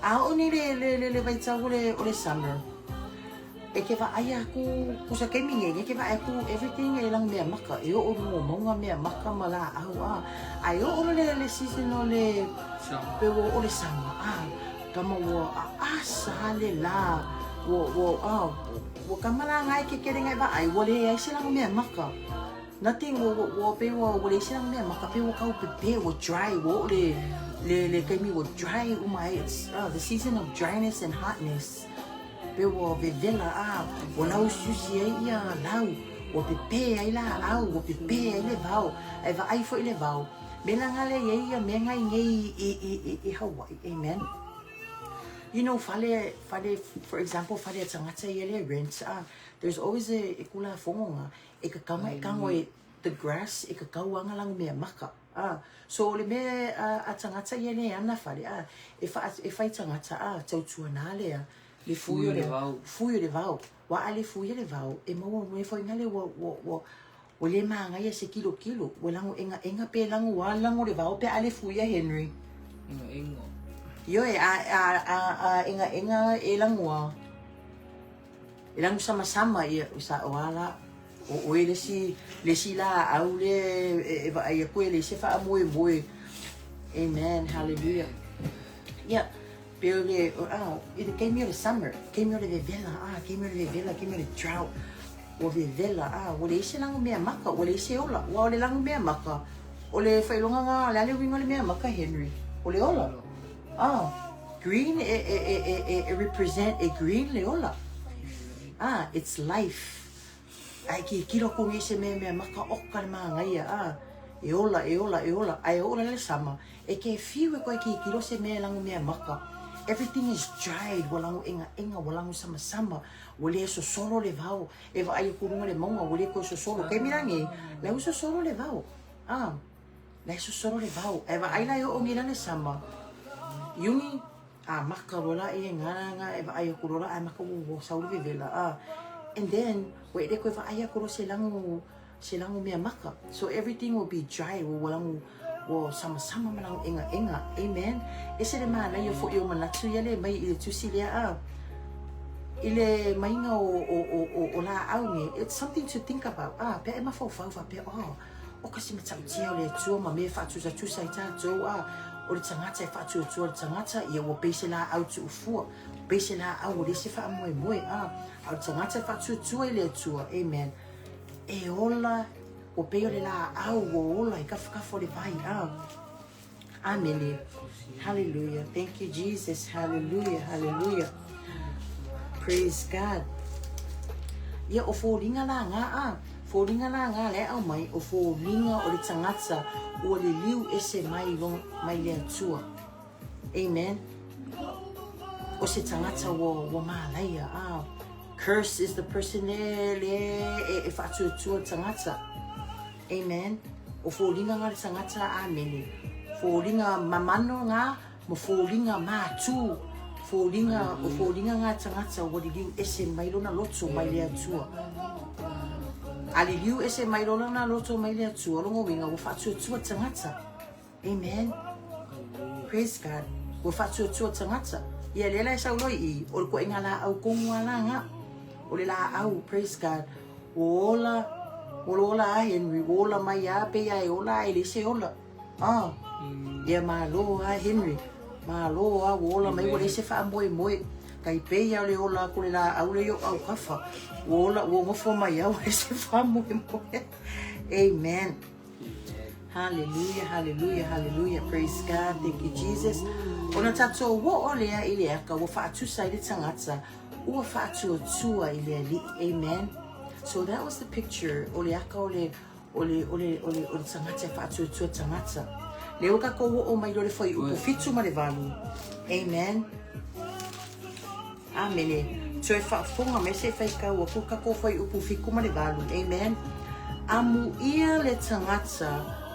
A o'o nei le, le, le, le vaitau o le, o le summer. E ke vaai aku, kusa taimi nei, e ke vaai aku everything e lang mea maka, e oo lunga o maunga mea maka ma laau a. A e oo le le season o le pe ua oo le summer a, kama ua aasa le la, ua ua a, ua kama la ngai ke kele ngai vaai, ua leai se lang mea maka. Nothing, ua ua ua pe ua ua leai se lang mea maka, pe ua kau pepe, ua dry, ua oo le le le taimi ua dry uma ai, it's the season of dryness and hotness. Pe ua vevela a, ua lauusiusi ai ia lau, ua pepē ai laau, ua pepē ai le vao, ae vaai foi le vao. Me la nga le iai ia mea ngai nei i, i, i, i Hawaii. Amen. You know, fale, fale, for example, fale a tagata ia le rent, ah, there's always a, e kula fongo nga, e kakama e kango e, the grass, e kakau anga lango mea maka. Ah, so o le mea a, a tagata ia le ana fale, ah, e, wha, e whai tagata, ah, tautua nā lea, le fui o le vao, fui o le vao, wa a le fui o le vao, e maua mea foi ngale ua, ua, ua, ua le māngaia se kilo kilo, ua lango enga enga pe lango wa lango le vao pe a le fui a Henry.
Enga enga.
Ioe, a, a, a, a enga enga e lango a. E lagu samasama ia o sa o ala o oe le isi le isi laau lea e vaai aku e leai se faamoemoe. Amen, hallelujah. Ia, pei o le, ah, i le taimi o le summer, taimi o le vevela, ah, taimi o le vevela, taimi o le drought, ua vevela, ah, ua leai se lagu mea maka, ua leai se ola. Ua o le lagu mea maka, o le faailoga lena, o le a le uiga o le mea maka, Henry? O le ola. Ah, green e, e, e, e, e, e represent e green le ola. Ah, it's life. Ai ki kilo ko ngi se me mea maka oka le māngaia. Ah, e ola, e ola, e ola. Ai ola le sama. E ke fiu e koe ki kilo se mea langu mea maka. Everything is dried. Ua langu enga enga, ua langu sama sama. Ua le sosolo le vao. E vaai aku lunga le maunga, ua le koe sosolo. Kei mirangi, lau sosolo le vao. Ah, La e sosolo le vao. Ae vaai la e oo nei la le sama. Iuni, a maka loa la ia nga nga e vaai aku loa la ae maka ua ua sau le vevela a. And then, ua e le koe vaai aku loa se lago se lago mea maka. So everything will be dry, ua ua lago ua samasama ma lago engaenga. Amen. Ese le manaia foi o manatu ia le mai i le tusi lea a. I le maiga o o o o o laau nei, it's something to think about. Ah, pea e mafaufau faapea, oh, O ka si matautia o le Atua ma mea faatusatusa ai tatou, a o le tagata e faatuatua le tagata, ia ua pei se laau tuufua, pei se laau ua leai se faamoemoe, a a o le tagata e faatuatua i le Atua, amen, e ola, ua pei o le laau ua ola i kafakafa o le vai, a. Amene. Hallelujah. Thank you, Jesus. Hallelujah. Hallelujah. Praise God. Ia o foliga la ngā a. Foliga la ngā le au mai o foliga o le tagata ua liliu ese mai long, mai le Atua. Amen. O se tagata ua, ua malaia. Ah. Curse is the person le, le e, e whaatuatua tagata. Amen. O foliga ngā le tagata, amene. Foliga mamano ngā, ma foliga mātū. Foliga, o foliga ngā tagata ua liliu ese mai lona loto mai le Atua. A liliu ese mai lona loto mai le Atua, longa uiga ua faatuatua tagata. Amen. Praise God. Ua faatuatua tagata. Ia lea la e sau loa i i, o le koʻiga laau kogu a la ga. O le laau, praise God. Ua ola, ua ola a Henry, ua ola mai a pei a e ola a e leai se ola. Ah. Ia malo a Henry. Malo a ua ola mai ua leai se faamoemoe. Tai pei a o le ola aku o le laau lea i ou aukafa. Ua ola, ua nofo mai a ua leai se faamoemoe. Amen. Hallelujah, hallelujah, hallelujah. Praise God. Thank you, Jesus. Ona tatou oo lea i le aka ua faatusa ai le tagata ua faatuatua i le Alii. Amen. So that was the picture o le aka o le o le o le o le o le tagata e faatuatua tagata. Lea ua tatou oo mai loa le fuaiupu 7 ma le 8. Amen. Amene. Toe faafofoga mai se i faitau atu tatou fuaiupu 7 ma le 8. Amen. Amuia le tagata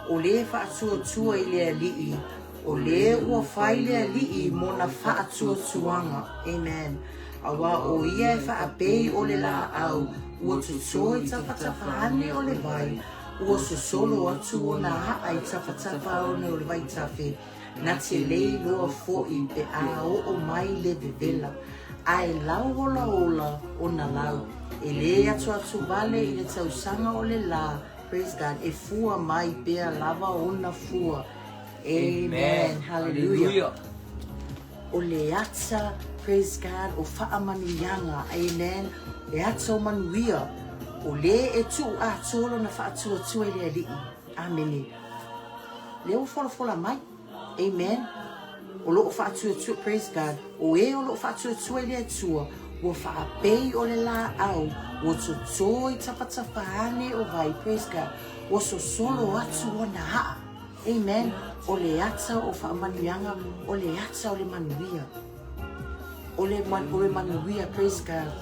o lē faatuatua i le Alii, o lē ua fai le Alii mona faatuatuaga. Amen. Auā o ia e faapei o le laau ua totō i tafatafa ane o le vai, ua sosolo atu ona aa i tafatafa ane o le vaitafe, Na te le iloa foʻi pe a oo mai le vevela, ae lau olaola ona lau, e lē atuatu vale i le tausaga o le lā, praise God, e fua mai pea lava ona fua. Amen. Hallelujah. O le ata, praise God, o faamanuiaga, amen, e ata o manuia, o lē e tuu atoa lona faatuatua i le Alii. Amene. Lea ua folafola mai. Amen. O loo faatuatua, praise God, o e o loo faatuatua i le Atua, ua faapei o le laau, ua totō i tafatafa ane o vai, praise God, ua sosolo atu ona aa. Amen. O le ata o faamanuiaga, o le ata o le manuia. O le, o le manuia, praise God.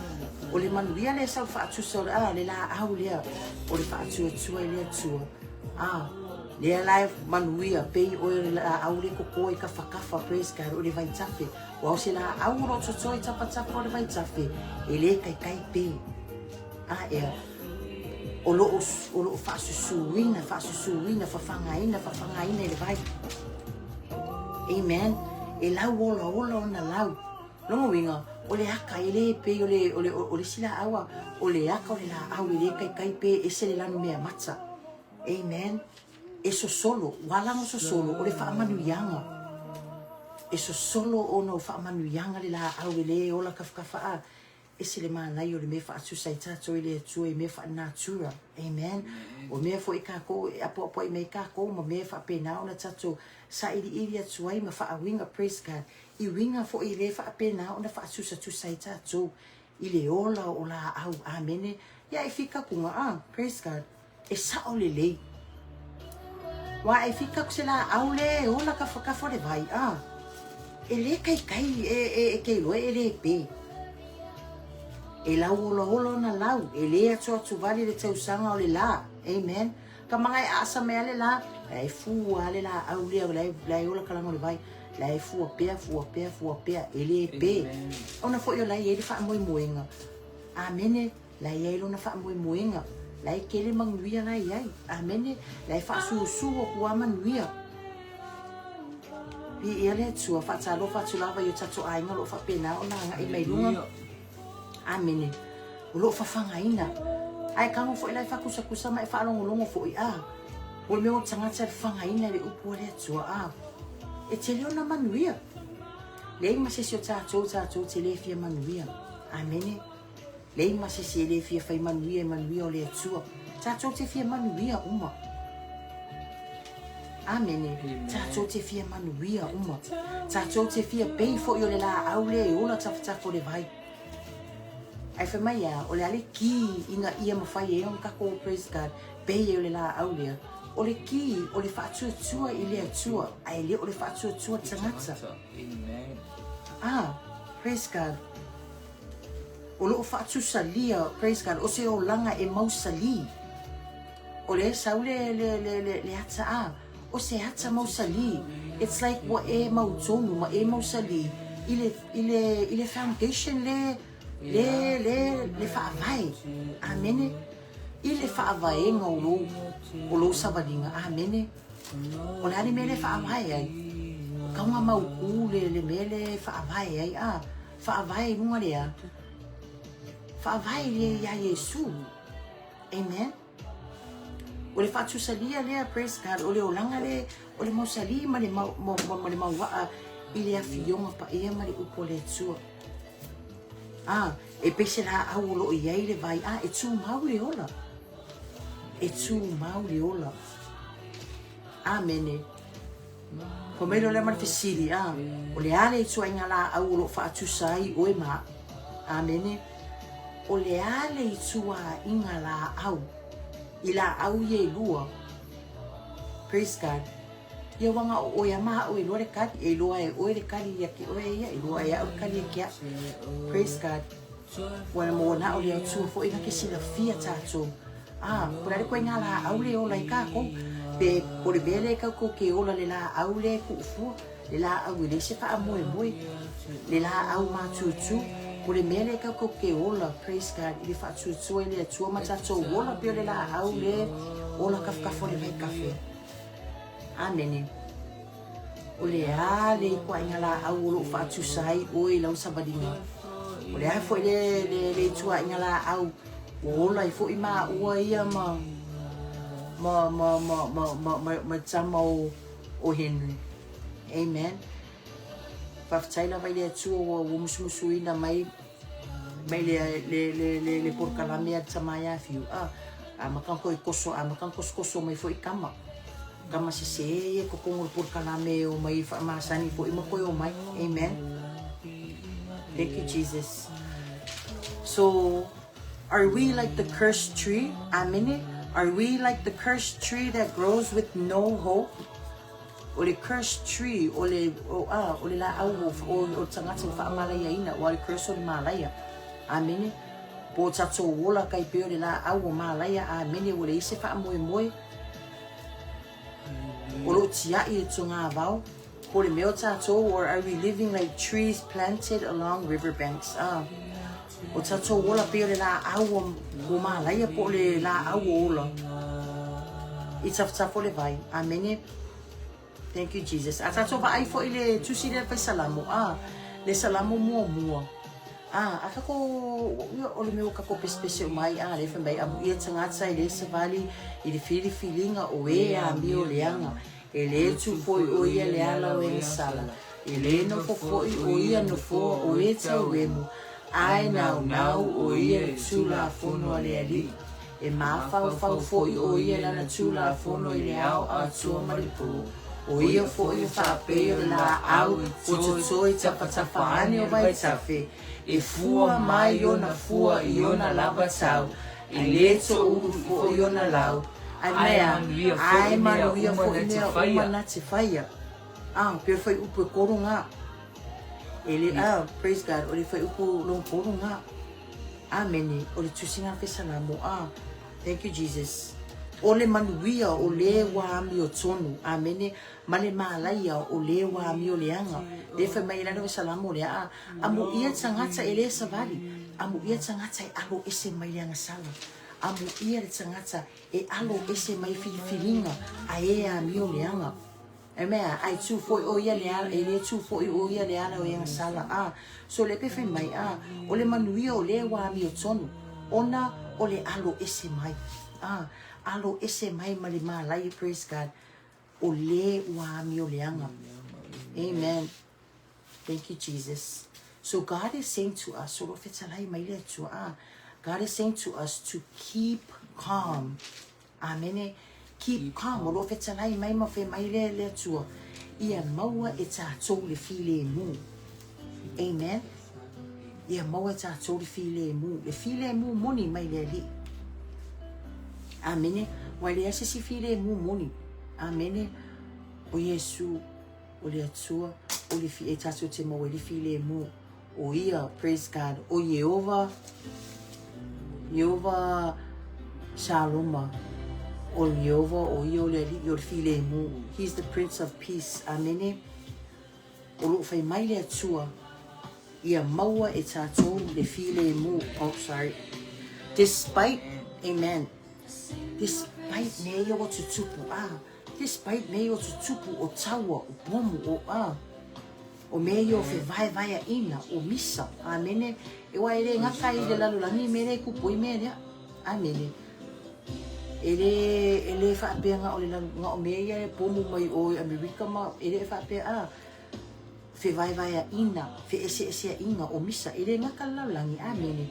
O le manuia lea sa faatusa o le, ah, le laau lea, o le faatuatua i le Atua. Ah, lea la e manuia pei oe o le laau le koko i kafakafa, praise God, o le vaitafe. Ua o se laau o loo totō i tapatapa o le vaitafe, e lē kaikai pe. Ah, ea. O loo, o loo faasusuina, faasusuina, fafagaina, fafagaina i le vai. Amen. E lau olaola ona lau. Lona uiga, o le aka e lē pei o le, o le, o le isi laau a, o le aka o le laau e lē kaikai pe ese le lanu mea mata. Amen. E sosolo, ua ala ona sosolo, o le faamanuiaga. E sosolo ona o faamanuiaga le laau e lē ola kafakafa a. Ese le manaia o le mea faatusa ai tatou i le Atua i mea faalenatura. Amen. O mea foi kākou e apoapoai mai kākou ma mea faapena ona tatou sailiili atu ai ma faauiga, praise God, i uiga foi e le faapena ona faatusatusa ai tatou i le ola o laau. Amene. Ia e fika kuga, ah, praise God, e sao lelei. Wa e fika ku se laau le e ola kafakafa o le vai, ah, e lē kaikai e, e, e ke iloa e lē pē. E lau olaola ona lau, e lē atuatu vale le tausaga o le lā. Amen. Ka maga e aasa mai a le lā, la e fua a le laau lea, la e, la e ola ka laga o le vai, la e fua pea, fua pea, fua pea, e lē pē. Ona foi o la e i ai le faamoemoega. Amene. La e i ai lona faamoemoega. La e tele manuia la e i ai. Amene. La e faasusu atu a manuia. Viia le Atua, faatalofa atu lava i o tatou aiga o lo o faapena ona agai mai luga. Amene. O lo o fafagaina. Ae tago foi la e faakusakusa ma e faalogologo foi, a. O le mea o le tagata e fagaina i le upu a le Atua, a. E tele ona manuia. Leai ma se isi o tatou, tatou te le fia manuia. Amene. Leai ma se isi e le fia fai manuia e manuia o le Atua. Tatou te fia manuia uma. Amene. Tatou te fia manuia uma. Tatou te fia pei foʻi o le laau lea e ola tafatafa o le vai. Ae fai mai a, o le a le kī ina ia mafai ai ona takou, praise God, pei ai o le laau lea. O le kī o le faatuatua i le Atua, ae le o le faatuatua le tagata.
Amen.
Ah, praise God. O loo faatusalia, praise God, o se olaga e mausali. O lea e sau le, le, le, le, le ata a, o se ata mausali. It's like ua e mautonu ma e mausali i le, i le, i le foundation le, le, le, le faavae. Amene. I le faavaega o lou, o lou savaliga. Amene. O le a le mea le faavae ai? O kauga mautū le, le mea le faavae ai. A, faavae i luga le a? Faavae i le iā Iesu. Amen. O le faatusalia lea, praise God, o le olaga le, o le mausali ma le, mau, ma, ma, ma le mauaa i le afioga paia ma le upu a le Atua. Ah, e pei se laau o loo i ai le vai, ah, e tumau le ola. E tumau le ola. Amene. Fai mai loa lea ma le fesili, a, o le a le ituaiga laau o lo o faatusa ai oe ma au? Amene. O le a le ituaiga laau i laau ia e lua? Praise God. Ia ua na o oe a ma au e lua le kali, e iloa e oe le kali ia ke oe ia, e iloa e au le kali ia ke au. Praise God. Ua na mo na o le Atua foʻi na ke silafia tatou. A, po o le a le ituaiga laau lea e ola ai kākou, pe po o le mea lea kākou ke ola le laau lea e kuʻufua, le laau e leai se faamoemoe, le laau matutu, po o le mea lea kākou ke ola, praise God, i le faatuatua i le Atua ma tatou ola pei o le laau lea ola kafukafu o le vaikafe. Amene. O le a le ituaiga laau o loo faatusa ai oe i lau savaliga? O le a foi le, le, le ituaiga laau ua ola ai foi maua ia ma, ma, ma, ma, ma, ma, ma, ma tama o, o Henry. Amen. Faafetai lava i le Atua ua, ua musumusuina mai mai le, le, le, le, le polokalame a le tama ia Fiu. Ah, amata ona toe toso, amata ona tosotoso mai foi tama. Tama sesē ia i totonu o le polokalame e omai e faamasani foi ma toe omai. Amen. Thank you, Jesus. So, are we like the cursed tree? Amene. Are we like the cursed tree that grows with no hope? O le cursed tree, o le, o, a, o le laau o, o, o le tagata ua faamalaiaina, ua le curse o le malaia. Amene. Po o tatou ola kai pei o le laau o malaia, amene, ua leai se faamoemoe. O loo tiai e togavao, po o le mea o tatou, or are we living like trees planted along river banks? Ah, o tatou ola pei o le laau o malaia po o le laau o ola i tafatafa o le vai. Amene. Thank you, Jesus. A tatou vaai foi le tusi lea fai Salamo, ah, le Salamo muamua. Ah, a tatou, o le mea ua tatou pesepese uma ai, ah, lea fai mai, amuia tagata e le savali i le filifiliga o e amio leaga. E le tu foi o ia le ala o e gasala, e le nofo foi o ia nofoa o e tauemu, ae naunau o ia i le Tulafono a le Alii. E mafaufau foi o ia i lana Tulafono i le ao atoa ma le pō. O ia foi e faapei o le laau ua toto i tafatafa ane o vaitafe, e fua mai ona fua i ona lava tau, e le toulu foi ona lau, ae manuia foi mea uma na te faia. Ah, pei o le fuaiupu e kolu nga. E le, ah, praise God, o le fuaiupu lona tolu nga. Amene, o le tusiga fesalamo, ah, thank you Jesus. O le manuia o le ua amiotonu, amene, ma le malaia o le ua amioleaga. Le fai mai lalo salamo le a, amuia tagata e le savali, amuia tagata e alo ese mai le agasala, amuia le tagata e alo ese mai filifiliga a e amioleaga. E mea, ai tū foi o ia le ala, e le tū foi o ia le ala o ia sala, a. So le pe fai mai, a, o le manuia o le ua amiotonu, ona o le alo ese mai, a, alo ese mai ma le malaia, praise God, o le ua amioleaga. Amen. Thank you, Jesus. So God is saying to us, o lo fetalai mai le Atua, a, God is saying to us to keep calm. Amene. Keep calm, o lo o fetalai mai ma fai mai le le Atua, ia maua e tatou le filemu. Amen. Ia maua e tatou le filemu, le filemu moni mai le Alii. Amene. Ua leai se isi filemu moni. Amene. O Iesu, o le Atua, o le fi, e tatou te maua ai le filemu. O ia, praise God, o Ieova, Ieova Shaloma, o Ieova, o ia o le Alii o le filemu. He is the Prince of Peace. Amene. O loo fai mai le Atua, ia maua e tatou le filemu. Oh, sorry. Despite, amen. Despite mea ia ua tutupu, ah, despite mea ia ua tutupu, o taua, o pomu, o, ah, O mea ia o fevaevaeaʻina, o misa. Amene. E ua e le gata ai i le lalolagi i mea lea e kupu ai mea lea. Amene. E le, e le faapea na o le lalo, na o mea ia e pomu mai o i Amerika ma, e le faapea, a, fevaevaeaʻina, feʻeseʻeseaʻiga, o misa, e le gata le lalolagi. Amene.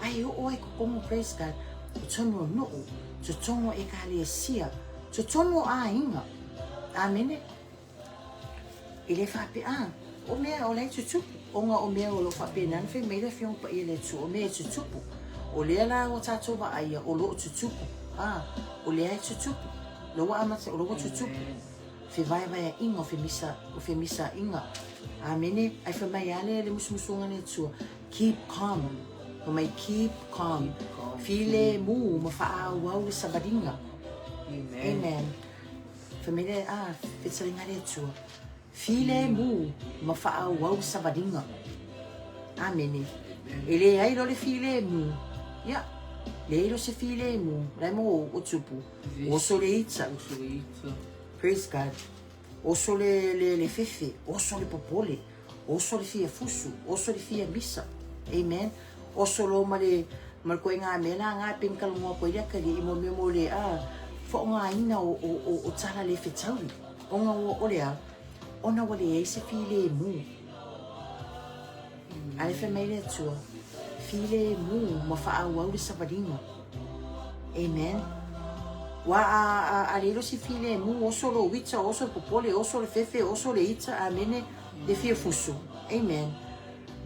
Ae oo ai totonu, praise God, totonu o nuu, totonu o ekalesia, totonu o aiga. Amene. E le faapea, ah, o mea o la e tutupu, ona o mea o lo o faapena ona fai mai le Afioga Paia i le Atua, o mea e tutupu. O lea la ua tatou vaaia, o lo o tutupu, ah, o lea e tutupu, o lea ua amata, o lea ua tutupu. Fevaevaeaiga, o femisa, o femisaiga. Amene. Ae fai mai lava le, le musumusuga a le Atua, keep calm. Fai mai, keep calm. Filemu ma faaauau le savaliga.
Amen.
Amen. Fai mai le, ah, fetalaiga le Atua, filemu ma faaauau savaliga. Amene. E leai loa le filemu, ia, leai loa se filemu, la e mo o tupu, oso le ita.
Oso le ita.
Praise God. Oso le, le, le fefe, oso le popole, oso le fia fusu, oso le fia misa. Amen. Oso loa ma le, ma le koʻiga mea la na pei na talanoa atu ai le atalii i mo mea mo le a faaaogaina o, o, o, o tala le fetaui ona ua o le a ona ua leai se filemu. A le fai mai le Atua, filemu ma faaauau le savaliga. Amen. Ua a, a, a leai loa se filemu, oso lou ita, oso le popole, oso le fefe, oso le ita, amene, le fia fusu. Amen.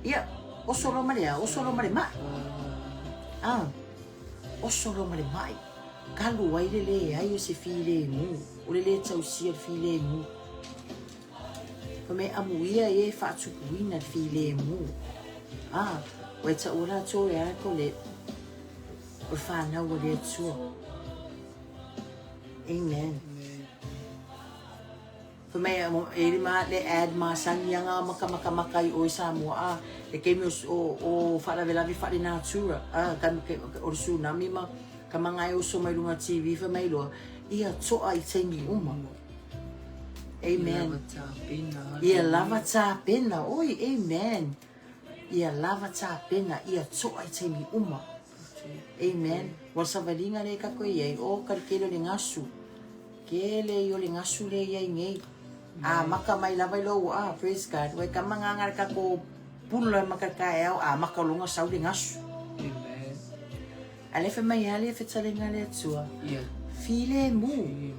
Ia, oso loa ma le a, oso loa ma le mai. Ah, oso loa ma le mai. Talu ai le leai o se filemu, o le lē tausia le filemu. Fai mai amuia e faatupuina le filemu. Ah, ua e taua latou e a ko le, o le fanau a le Atua. Amen. Fai mai e ma le ad masani aga makamakamaka ai oe Samoa a le taimi o o faalavelave faalenatura a o le tsunami ma ka maga e oso mai luga TV fai mai loa ia toa i taimi uma. Amen. Ia lava tapena. Oi, amen. Ia lava tapena, ia toa i taimi uma. Amen. Ua savaliga lea kako i ai, o ka le tele o le gasu. Tele ia o le gasu lea i ai nei. A maka mai lava i lou, ah, praise God. Ua e ka manganga le kako pula ma ka taeao, a maka loga sau le gasu.
Amen.
A le fai mai lava le fetalaiga a le Atua.
Yeah.
Filemu.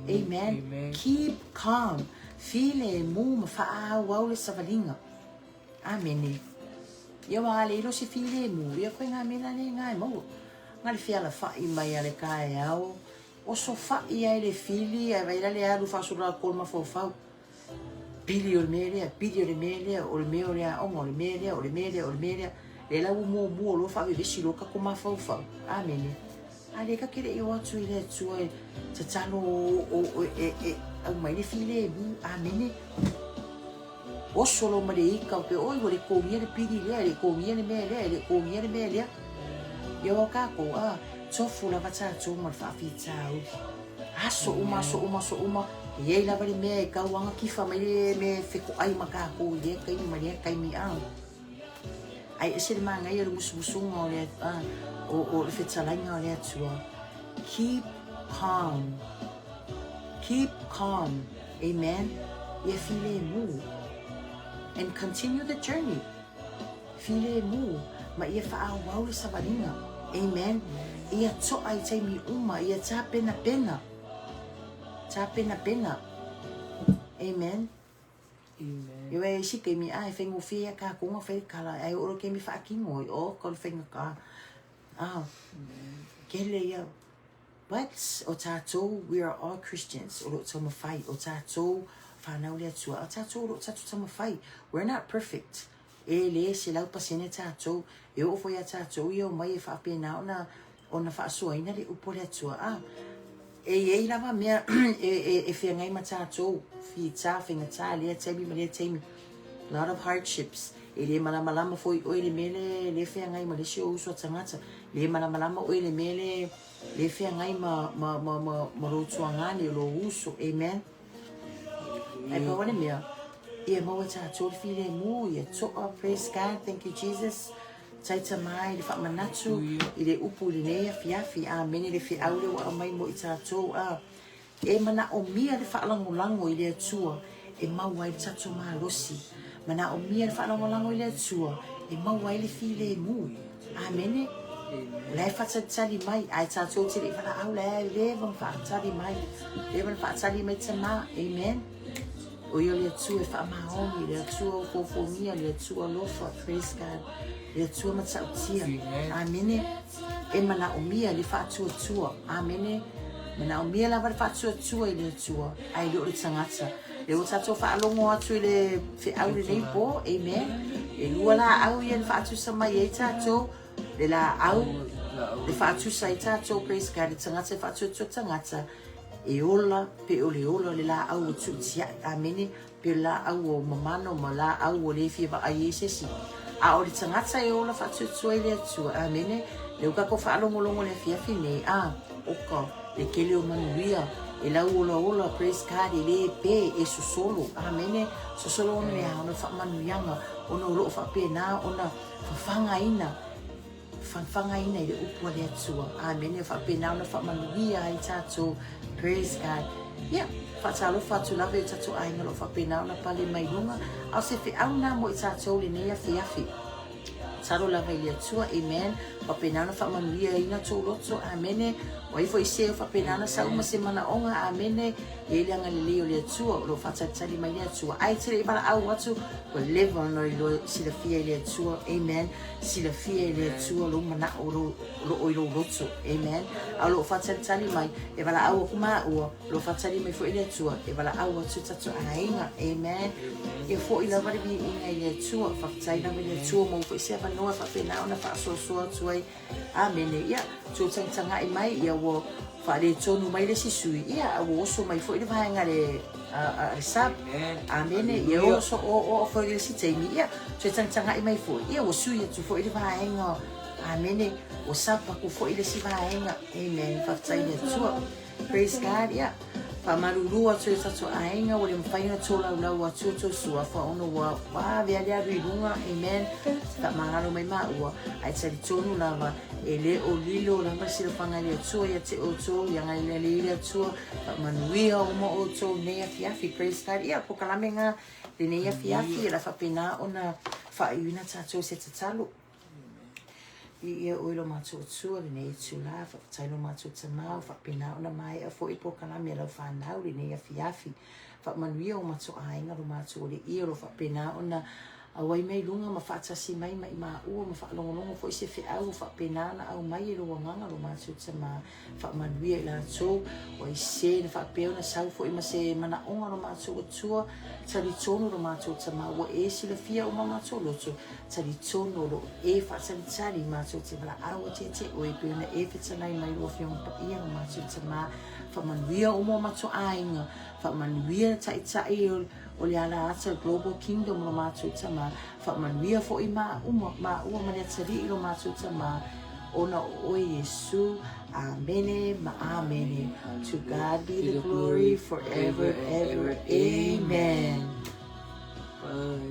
Amen.
Amen.
Keep calm. Filemu ma faaauau le savaliga. Amene. Ia ua ale ilo se filemu, ia koe ngā mea la le ngā e maua. Ngā le fiala whai mai a le kaeao, oso whai ai le fili, ai vai la le alu whaasolo a kol mafaufau. Pili o le mea lea, pili o le mea lea, o le mea o le aoga, o le mea lea, o le mea lea, o le mea lea. Le la ua muamua loa faavevesi loa kako mafaufau. Amene. A le ka ke le i o atu i le Atua e tatalo o, o, e, e, aumai le filemu. Amene. Oso loa ma le ika o pe oi ua le kogia le pili lea, e le kogia le mea lea, e le kogia le mea lea. Ia o kākou, a, tofu lava tātou ma le faafitauli. Aso uma, aso uma, aso uma, e iai lava le mea e tau kifa mai le mea e fetoai ma kākou i lea taimi ma lea taimi, a. Ae ese le manaia o le musumusuga o le, a, o, o le fetalaiga o le Atua. Keep calm. Keep calm. Amen. Ia filemu. And continue the journey. Filemu. Ma ia faaauau le savaliga. Amen. Ia toa i taimi uma, ia tapenapena. Tapenapena. Amen.
Amen.
Ioe, isi taimi, a, e faigofie iā tatou ona fai le tala, ae oo i le taimi e faatino ai, oka o le faigata. A, kele ia. But, o tatou, we are all Christians, o lo o taumafai, o tatou, fanau le Atua, o tatou o lo o tatou taumafai. We're not perfect. E le 100% tatou, e oo foi iā tatou ia omai e faapena ona ona faasoaina le upu a le Atua. A, e i ai lava mea e feagai ma tatou, fita, faigata, lea taimi ma lea taimi. Lot of hardships. E le malamalama foi oe i le mea le le feagai ma le isi ou uso a tagata. Le malamalama oe i le mea le le feagai ma ma ma ma, ma lou tuagane, lou uso. Amen. Ae pau lava le mea, ia maua e tatou le filemu, ia toa, praise God, thank you Jesus. Taitama ai le faamanatu i le upu i lenei afiafi. Amene le feau lea ua aumai mo i tatou. A e manaomia le faalagolago i le Atua e maua ai le tatou malosi. Manaomia le faalagolago i le Atua e maua ai le filemu. Amene. O la e faatalitali mai, ae tatou te le i valaau, la e leva ona faatali mai. Leva ona faatali mai tama. Amen. O ia o le Atua e faamaoni, le Atua o fofogia, le Atua alofa. Praise God. Le Atua matautia. Amene. E manaomia le faatuatua. Amene. Manaomia lava le faatuatua i le Atua, ae le o le tagata. Lea ua tatou faalogo atu i le feau lenei po. Amen. E lua laau ia na faatusa mai ai tatou. Le laau, le faatusa ai tatou, praise God, le tagata e faatuatua tagata, e ola pe o le ola o le laau ua tuutiai. Amene. Pe o le laau ua mamano ma laau ua le fia vaai ai se isi. A o le tagata e ola faatuatua i le Atua. Amene. Lea ua tatou faalogologo i le afiafi nei, a, oka, le tele o manuia, e lauolaola, praise God, e le pe, e sosolo. Amene. Sosolo ona le a, ona o faamanuiaga, ona o lo o faapena ona fafagaina, fafagaina i le upu a le Atua. Amene. Faapena ona faamanuia ai tatou. Praise God. Ia, faatalofa atu lava i o tatou aiga o lo o faapena ona pale mai luga. A o se feau lena mo i tatou lenei afiafi. Tatalo lava i le Atua, amen. Faapena ona faamanuia ai na tou loto, amene. O ai foi se o faapena ona sau ma se manaoga, amene. E i ai le agalelei o le Atua, o lo o faatalitali mai le Atua. Ae te le i valaau atu, ua leva ona iloa silafia e le Atua, amen. Silafia e le Atua lou manao o lo o i lou loto, amen. A o lo o faatalitali mai, e valaau aku maua, o lo o faatali mai foi le Atua, e valaau atu tatou aiga, amen. Ia foi lava le viiga i le Atua, faafetai lava i le Atua, maua foi se avanoa e faapena ona faasoasoa atu ai. Amene. Ia, tou tagatagai mai, ia ua faaletonu mai le isi sui, ia, a ua oso mai foi le vaega a le, a, a le sub. Amene. Ia oso o, o foi le isi taimi, ia, toe tagatagai mai foi, ia ua sui atu foi le vaega. Amene. Ua sub aku foi le isi vaega. Amen. Faafetai i le Atua. Praise God, ia. Faamalulu atu i o tatou aiga, ua le mafai ona tolaulau atu o tou suafa ona ua vave lava le alu i luga, amen. Faamagalo mai maua, ae talitonu lava, e le o lilo lava le silafaga i le Atua ia te outou, ia agalelei le Atua, faamanuia uma outou i lenei afiafi, praise God. Ia, polokalame lena lenei afiafi, o le a faapena ona faaiuina tatou i se tatalo. Viia ʻoe lo matou Atua lenei itula, faafetai lo matou Tama ua faapena ona maea foi polokalame a lau fanau lenei afiafi. Faamanuia o matou aiga lo matou Alii o lo faapena ona auai mai luga ma faatasi mai ma i maua ma faalogologo foi se feau ua faapena ona aumai e lou Agaga lo matou Tama. Faamanuia i latou, o ai se na faapea ona sau foi ma se manaoga lo matou Atua, talitonu lo matou Tama ua e silafia uma matou loto, talitonu o lo o e faatalitali matou te valaau atu ia te oe pei ona e fetalai mai lou Afioga Paia lo matou Tama. Faamanuia uma o matou aiga, faamanuia le Taitai o le ala ata Global Kingdom lo matou Tama, faamanuia foi maua ma le Atalii lo matou Tama, ona o oe Iesu. Amene ma amene. To God be the glory forever ever. Amen.
Bye.